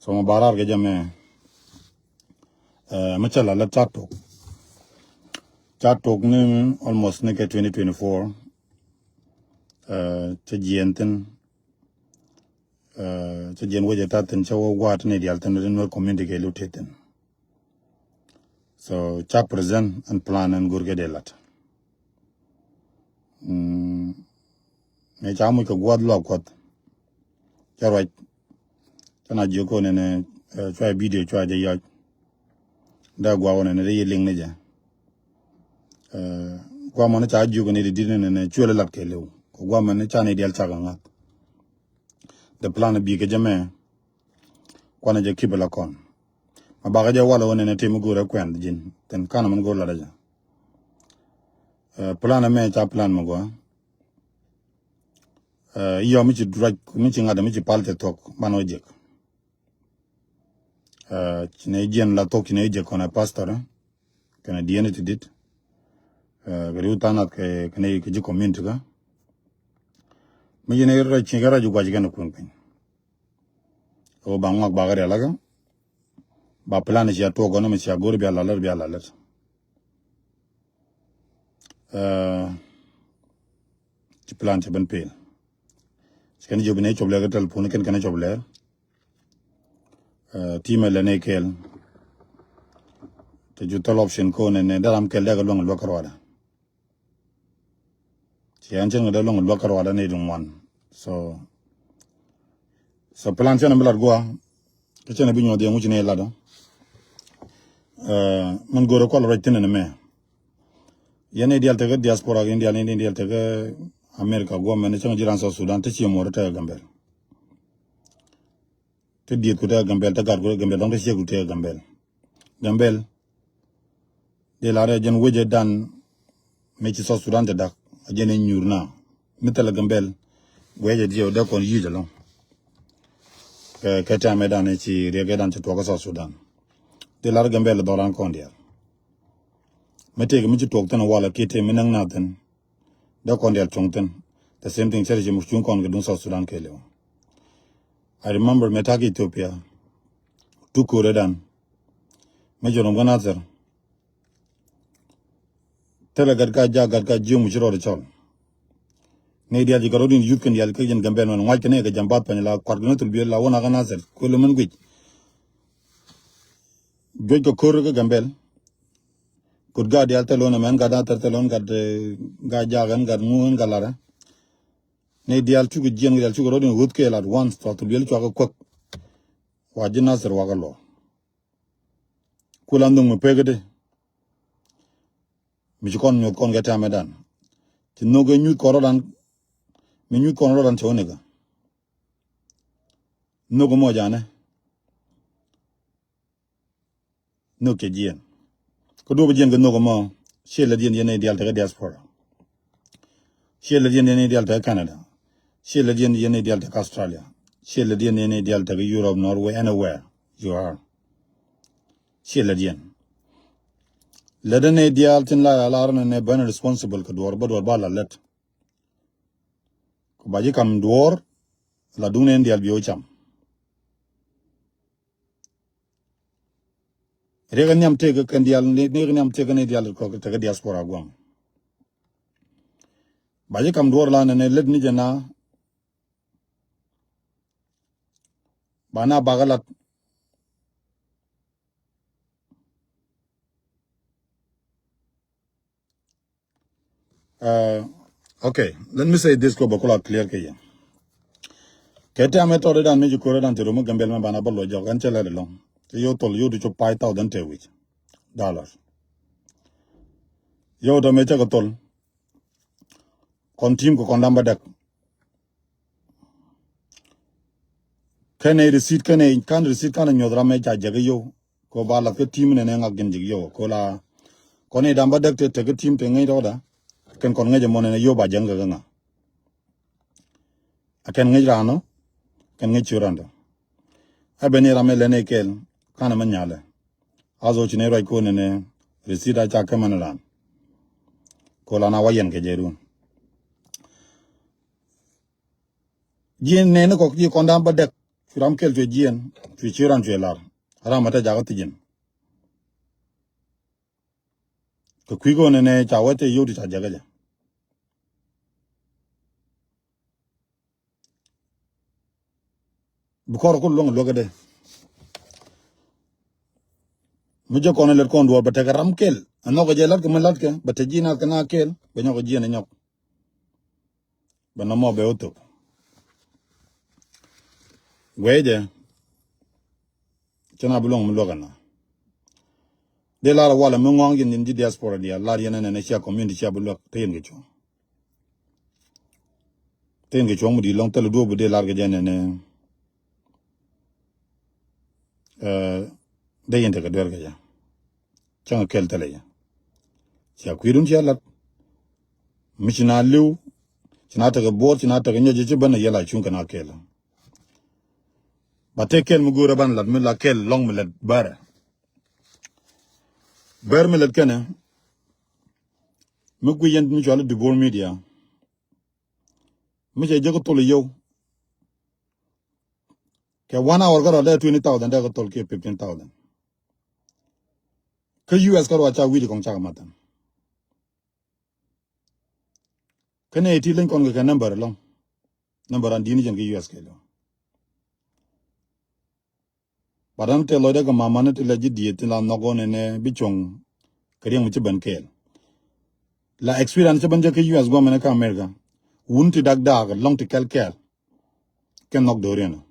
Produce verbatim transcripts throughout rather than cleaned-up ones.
So mɛ ba raar kɛ jɛ mɛ, eh, mɛ cɛ la lät ca tok. Ca tok ni almost ni kɛ twenty twenty-four. Eh, cɛ jiɛn thin. Eh, cɛ jiɛn wecɛ ta thin, cɛ wä gua̱a̱t ni dial thin, ri Nuer community kɛ lu te thin. So ca present and plan and go̱r kɛ dee lat. Mm, mɛ ca muc kɛ gua̱a̱th luak kuɔth. Ca ruac. Ca na jiök kɔn nɛnɛ, eh, cua video cua jɛ yɔc. Dee gua̱a̱th nɛnɛ dee yi liŋ ni jɛ. Eh, gua̱a̱th mɔni ca jiök ni di dit nɛnɛ cuɛl lat kɛ liw. Kɛ gua̱a̱th mɔni ca ni dial cak ŋa̱th. The plan bi kɛ jɛ mɛ. Kuanɛ jɛ kip la kɔn. Ma bakɛ jɛ walɛ wä nɛnɛ tim go̱rɛ kuɛn ji̱n. Thin kanɛ mɛn go̱r lat jɛ. Eh, plan mɛ ca plan mɛ gua. Eh, yɔ mi ci ruac, mi ci ŋa̱t, mi ci pal cɛ thuɔk, ban wä jek. Eh, ci nɛ jiɛn la thuɔk, ci nɛ jek kɔn ɛ pastor, eh. Kɛnɛ diɛn ti dit. Eh, kɛ riw than nath kɛ, kɛnɛ kɛ ji̱ community kä. Mi ci nɛ ruac, ci kɛ ruac guac kɛnɛ kuɛn piny. Ɣöö ba ŋuak bakɛ rial akä. Ba plan cia tuɔk gɔn mi cia go̱r bia lalät, bia lalät. Eh, ci plan ci ben pil. Ci kɛn jiök bi nɛ cop lɛr kä telephone, kɛn kɛn cop lɛr. Eh, ti mɛ lɛ nɛ kɛl. Te ju thol option ko nɛ, nɛ daram kɛl dɛ kɛ luäŋ luäk kɛ ruada. Ci ɛn cin kɛ dee luäŋ luäk kɛ ruada ni di ŋuan. So, so plan cɛn bi lat gua. Kä cɛn bi nyuɔth yɛ ŋuci ni lat. Eh, min go̱rɛ kual ruac thin ni mɛ. Yɛn ni dial tekɛ diaspora, yɛn dial, yɛn ni dial tekɛ America gua mɛn cɛn jiran South Sudan, te ci mɔr tekɛ Gambel. Te dieth ku tekɛ Gambel, te gat ku tekɛ Gambel, dɔŋ te ciek ku tekɛ Gambel. Gambel. Dee lar ɛ jɛn wecɛ dan mi ci South Sudan te dak. A jɛn ɛ nyuur na. Mi thilɛ Gambel. Guɛcɛ diɛ wä dee kɔn yic ɛlɔŋ. Kɛ, kɛ tɛmɛ dan ci riɛk ɛ dan ci tuɔk kä South Sudan. Dee lar Gambel dhɔran kɔn diɛl. Mi tëëk mi ci tuɔk thin walɛ kiɛ tëëk mi näk na thin. Dee kɔn diɛl cuŋ thin. The same thing cɛ ri ci muk cuŋ kɔn kɛ duŋ South Sudan kɛ liw. I remember mɛ tak Ethiopia. Tukur ɛ dan. Mɛ jɛ rom kä Nasir. Thilɛ gat ka jak, gat ka jiöm ci rɔɔd cɔl. Ni dial ci kɛ rɔɔd in youth kɛn dial kä jɛn Gambel mɛn ŋuac kɛ ni kɛ jam bath pany la kuat kɛ ni thul biel la wun a kä Nasir. Kuël mɛn guic. Juɔc kɛ ko̱r kä Gambel. Kut gat dial thilɛ wun a mɛn gat Nasir thilɛ wun gat, eh, gat jak ɛn gat ŋu ɛn gat larɛ. Ni dial cukɛ jiɛn kɛ dial cukɛ rɔɔd in ɣöth kɛ la at once, cua thul biel cua kɛ kuäk. Wa ji̱ Nasir wa kɛ luɔ. Kula nhök mi pek di. Mi ci kɔn nyuɔth kɔn kɛ tɛmɛ dan. Ci nhök kɛ nyuth kɔn rɔdan. Mi nyuth kɔn rɔdan cɛ wä nikä. Nhök mɔ janɛ. Nhök cɛ jiɛn. Kä duɔp jiɛn kɛ nhök mɔ. Ciɛ lɛ diɛn yɛn ni dial tekä diaspora. Ciɛ lɛ diɛn yɛn ni dial tekä Canada. Ciɛ lɛ diɛn yɛn ni dial tekä Australia. Ciɛ lɛ diɛn yɛn ni dial tekä Europe, Norway, anywhere you are. Ciɛ lɛ diɛn. Lɛ den ni dial tin la la la rɔ ni ben responsible kɛ duɔr bä duɔr ba la lɛt. Kɛ ba ji̱ kam duɔr la duŋ ni dial bi wä cam. Riɛk nhiam tëëk kɛn dial ni, ni nhiam tëëk kɛn dial kɔ tëëk diaspora guam. Ba ji̱ kam duɔr la nɛ, nɛ lät ni jɛ na. Ba na bakä lat. Uh, okay, let me say this kɔ bɛ kula clear kɛ yɛ. Kɛ tɛmɛ tɔri dan mi ci kore dan ti rum Gambel mɛ bana bä lɔ jɔk ɛn cɛ lɛ di lɔŋ. Ti yo thol yo di cop five thousand te wi̱c dollar. Yo tɔ mɛ cɛ kɛ thol. Kɔn tim kɛ kɔn dam bä dɛk. Kɛnɛ receipt kɛnɛ kan receipt kan nyuɔth ram mɛ ca jɛ kɛ yo. Ko ba lath kä tim nɛnɛ ŋak jin jik yo ko la. Kɔn i̱ dam bä däk te tek kä tim te ŋäc rɔɔdä. Kɛn kɔn ŋäc ɛmɔ nɛnɛ yo ba jäŋ kɛ kä ŋa. A kɛn ŋäc raan ɔ. Kɛn ŋäc ciö randɛ. A ben i̱ ram ilɛ ni kɛl kanɛ mɛ nyalɛ. A zɔ ci ni ruac ko nɛnɛ receipt a ca kɛ mɛn raan. Ko la na wa yɛn kɛ jɛ run. Ji̱ nɛni kɔk ji̱ kɔn da̱a̱n bä dɛk. Cu ram kɛl cuɛ jiɛn, cuɛ ci ran cuɛ lar. Ram a te jakä thi̱ji̱n. Kɛ kui̱ kɔn ɛnɛ ca wee te yio̱w ti ca jakä jɛ. Bi kɔr ku luäŋ luäk dee. Mi jɛ kɔn lɛt kɔn duɔr bɛ tekɛ ram kɛl. Ɛ nhɔk jɛ latkɛ mi latkɛ bɛ te ji̱ nath kɛ na kɛl bɛ nyɔk jiɛn ɛ nyɔk. Bɛ nɔmɔ bɛ wä thop. Guɛy jɛ. Cɛ na bi luäŋ mi luäk ɛna. Dee lar walɛ mi ŋɔ̱a̱ŋ yɛn yɛn ji̱ diaspora diaal lar yɛn ɛnɛn cia community cia bi luäk te yɛn kɛ cuɔ̱ŋ. Te yɛn kɛ cuɔ̱ŋ mi di̱i̱t lɔ̱ŋ thilɛ duɔ̱ɔ̱p bi dee lar kɛ jɛ ɛnɛn. Ɛ, dee yɛn tekɛ duer kɛ jɛ. Cäŋ kɛl thilɛ jɛ. Cia kui̱dun cia lat. Mi ci na li̱w, ci na tekɛ buɔɔr, ci na tekɛ nyɔc, ci ben a yɛl a cuŋ kɛ na kɛl. Ba te kɛl mi go̱o̱rɛ ban lat mi la kɛl lɔŋ mi lɛt bärɛ. Bär mi lɛt kɛnɛ mi guic yɛn mi cual Dibor Media. Mi cɛ jek thol yio̱w kɛ one hour kärɔa dee twenty thousand dee kɛ thol kiɛ fifteen thousand. Kä U S kärɔa ca wi̱i̱di kɔŋ cak mathan. Kä nɛ iti leny kɔn kɛ kɛ number ɛlɔŋ. Number an di̱i̱ni jɛn kɛ U S kɛ lɔ. But an tɛ lɔcdɛ kɛ mamani ti la ji̱ diet ti la nhɔk ɣɔn ɛnɛ bi cuɔ̱ŋ kɛ riɛŋ mi ci ben kɛɛl. La experience ci ben jɛ kä U S guamɛn kä America. Wun ti dak daak lɔŋ ti kɛl kɛɛl. Kɛ nhɔk do̱riɛn.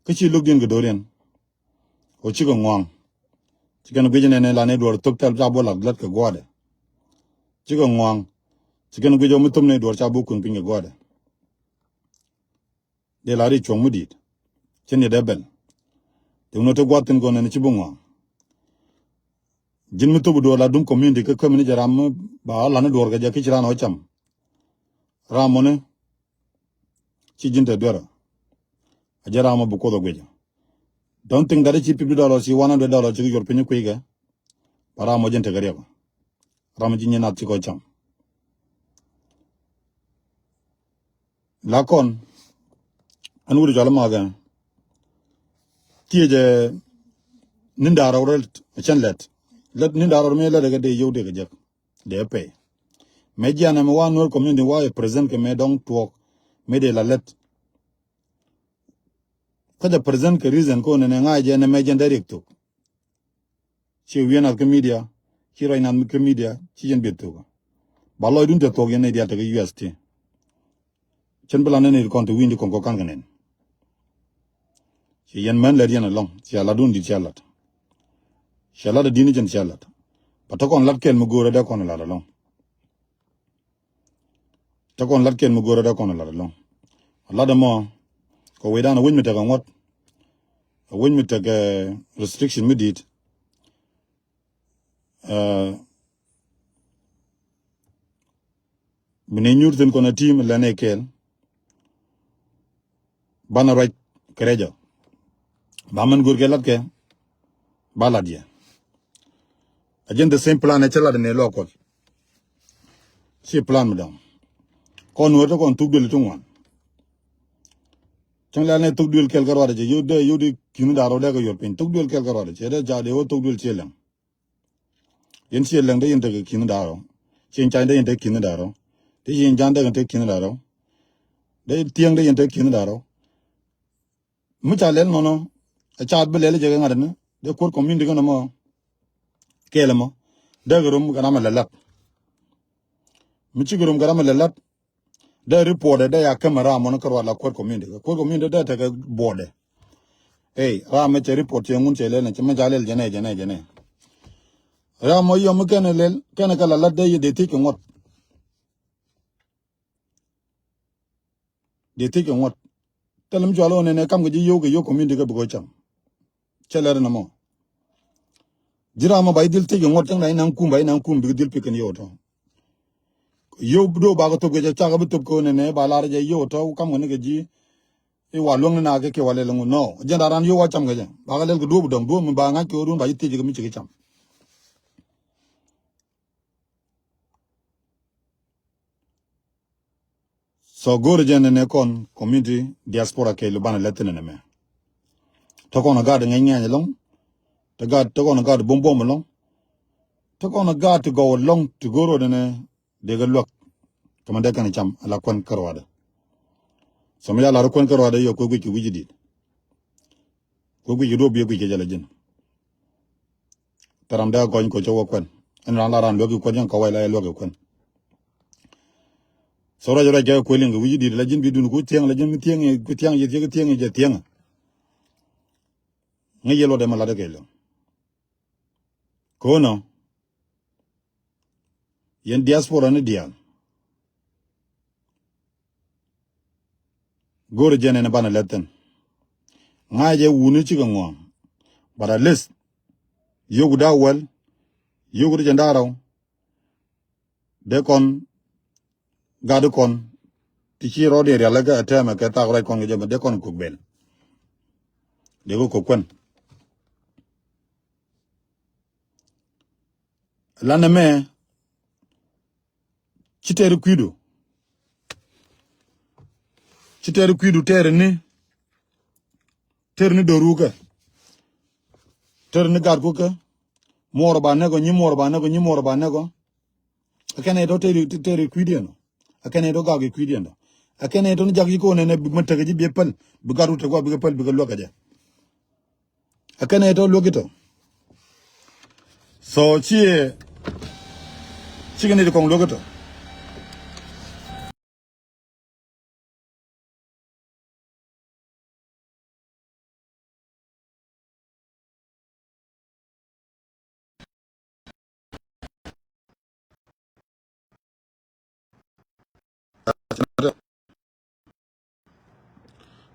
Kä ci lo̱kdiɛn kɛ do̱riɛn. Ɣöö cikɛ ŋɔaŋ. Ci kɛn guic nɛn la ni duɔr thop tɛl ca bo lak lat kɛ gua̱dɛ. Cikɛ ŋɔaŋ. Ci kɛn guic ɣöö mi thop ni duɔr ca bo kueŋ piny kɛ gua̱dɛ. Dee la ri cuɔ̱ŋ mi di̱i̱t. Ci ni dee bɛl. Dee wun ɣöö te gua̱th thin kɔn nɛn ci bi ŋɔaŋ. Ji̱n mi thop duɔr la dum community kä kämini jɛ ram mi ba lan ni duɔr kɛ jɛ ki ci ran ɣä cam. Ram mɔni. Ci ji̱n te duerä. A jɛ ram mɔ bi kuoth a guic. Don't think that ci fifty dollars, ci one hundred dollars ci ki yuɔr piny kui̱ kɛ. Ba ram mɔ ji̱n tekɛ riɛk. Ram mɔ ji̱n nyin nath ci kɔ cam. La kɔn. Ɛn wut cɔal mathɛ. Thiecɛ ni da̱r rɛw rɛl cɛn lɛt. Lɛt ni da̱r rɛw mi lɛt kɛ dee yio̱w dee kɛ jek. Dee pɛy. Mɛ jianɛ mɛ wa Nuer community wa ɛ present kɛ mɛ dɔŋ tuɔɔk. Mɛ dee la lɛt. Kä jɛ present kɛ reason ko nɛnɛ ŋa̱c jɛ nɛ mɛ jɛn dee riɛk thok. Ci wi̱i̱ nath kä media, ci ruac nath kä media, ci jɛn biɛt thok. Ba lɔcdun te thok yɛn ni diaal tekɛ U S T. Cɛn bi la nɛn i̱ kɔn te wi̱i̱ni kɔn kɔ ka̱n kɛ nɛn. Ci yɛn män lɛt yɛn ɛlɔ̱ŋ, cia latdun di̱t cia lat. Cia lat ɛ di̱t ni cɛn cia lat. Ba te kɔn lat kɛl mi go̱o̱rä dee kɔn lat ɛlɔ̱ŋ. Te kɔn lat kɛl mi go̱o̱rä dee kɔn lat ɛlɔ̱ŋ. Lat ɛmɔ kɛ wecdan ɛ wec mi tekɛ ŋuɔ̱t. Ɛ wec mi tekɛ restriction mi di̱i̱t. Ɛ, bi ni nyuur thi̱n kɔn ɛ ti̱i̱m lɛn ɛ kɛɛl. Banɛ ruac kɛ rɛc ɔ. Ba mɛn go̱o̱r kɛ lat kɛ. Ba lat yɛ. A jɛn the same plan ɛ cä lat ni luɔk kuɔth. Ci plan mi dɔ̱ŋ. Kɔn wä te kɔn thuk duël ti ŋuan. Cäŋ lɛl ni thuk duël kɛl kä ruat cɛ yot dee yot di ki̱n da̱r rɔ dee kɛ yot piny thuk duël kɛl kä ruat cɛ dee ca dee wä thuk duël ciɛ lɛŋ. Yɛn ciɛ lɛŋ dee yɛn tekɛ ki̱n da̱r rɔ. Ciɛ ca̱ny dee yɛn tekɛ ki̱n da̱r rɔ. Dee ciɛ ja̱n dee yɛn tekɛ ki̱n da̱r rɔ. Dee thiɛŋ dee yɛn tekɛ ki̱n da̱r rɔ. Mi ca lɛl nɔnɔ a ca bi lɛl jɛ kɛ ŋa̱t ni dee kuɔt community kɛn mɔ. Kɛɛl mɔ dee kɛ rom kɛ ram a lɛ lat. Mi cikɛ rom kɛ ram a lɛ lat. Dee report dee ya kämɛ ram mɔni kä ruat la kuɔt community kɛ kuɔt community dee tekɛ buɔdɛ. Ey ram mɛ cɛ report cɛ ŋun cɛ lɛl ni cɛ mɛ ca lɛl jɛ nɛ jɛ nɛ jɛ nɛ. Ram mɔ yɔm mi kɛn lɛl kɛn kɛ la lat dee yɛ dee thiec kɛ ŋuɔt. Dee thiec kɛ ŋuɔ̱t. Thilɛ mi cual ɣän ɛn ɛ kam kɛ ji̱ yio̱w kɛ yio̱w community kɛ bi kɔ cam. Cɛ lɛr ɛn ɛmɔ. Ji̱ ram mɔ ba ji̱ dhil thiec kɛ ŋuɔ̱t cäŋ da ji̱ naŋ kum ba ji̱ naŋ kum bikɛ dhil pi̱k kɛn yio̱w tɔ. Yio̱w do̱o̱ bakɛ thop kɛ jɛ cakɛ bi thop kɛ ɣän ɛn ɛ ba lar jɛ yio̱w tɔ kam kɛ ni kɛ ji̱. I̱ wa luäŋ ni na kɛ kiɛ wa lɛl ŋun nɔ jɛn da ran yio̱w wa cam kɛ jɛ bakɛ lɛl kɛ duɔ̱ɔ̱p dɔ̱ŋ duɔ̱ɔ̱p mi ba ŋa̱c kɛ ɣöö duun ba ji̱ thiec kɛ mi cikɛ cam. So go̱o̱rä jɛn nɛ kɔn community diaspora kɛɛl banɛ lɛth thin nɛ mɛ. Te kɔn a gaat ŋɛny ŋɛny ɛlɔ̱ŋ. Te gaat, te kɔn a gaat buɔm buɔm ɛlɔ̱ŋ. Te kɔn a gaat ti gɔw ɛlɔ̱ŋ ti go̱o̱r rot ɛnɛ dee kɛ luäk. Kɛ mɛ dee kɛn cam ala kuɛn kä ruaadɛ. So mi ca lar kuɛn kä ruaadɛ yɔ kuɛ guic kɛ wi̱c i̱ di̱t. Kuɛ guic kɛ duɔ̱p biɛ guic kɛ jɛ la ji̱n. Thɛram dee a gɔny kɔ cä wä kuɛn. Ɛn ran la ran luäk i̱ kuɛn yɛn kɔ wɛy la yɛ luäk i̱ kuɛn. So ruac ruac kɛ kuɛ liŋ kɛ wi̱c i̱ di̱t la ji̱n bi dun ku thiäŋ la ji̱n mi thiäŋ i̱ ku thiäŋ i̱ thiäŋ i̱ thiäŋ i̱ jɛ thiäŋ. Ŋäc yɛ luɔt ɛmɛ lat kɛ liŋ. Ko̱nɔ yɛn diaspora ni diaal. Go̱o̱rä jɛn ɛn banɛ lɛth thin. Ŋa̱cɛ wuni cikɛ ŋuɔ̱ɔ̱ŋ. But at least yio̱k da̱a̱ wäl, yio̱k ri jɛn da̱a̱ rɛw. Dee kɔn gat kɔn ti ci rɔɔd in rial kɛ tɛmɛ kɛ thak ruac kɔn kɛ jɛ mɛ dee kɔn kok bel. Dee kɛ kok kuɛn. Lanɛ mɛ ci tɛɛri kui̱du. Ci tɛɛri kui̱du tɛɛri ni tɛɛri ni do̱ru kɛ. Tɛɛri ni gat ku kɛ. Muɔɔr ba nɛkɔ nyi muɔɔr ba nɛkɔ nyi muɔɔr ba nɛkɔ. Akɛn ɛ tɔ tɛɛri tɛɛri kui̱diɛn. Akɛn ɛ tɔ gak i̱ kui̱diɛn tɔ. Akɛn ɛ tɔ ni jak yi ko̱n ɛn ɛ bi mɛ tekɛ ji̱ biɛ päl bi gat wut tekɔ bikɛ päl bikɛ luäk kɛ jɛ. Akɛn ɛ tɔ luäk itɔ. So ciɛ cikɛ ni ti kɔŋ luäk itɔ.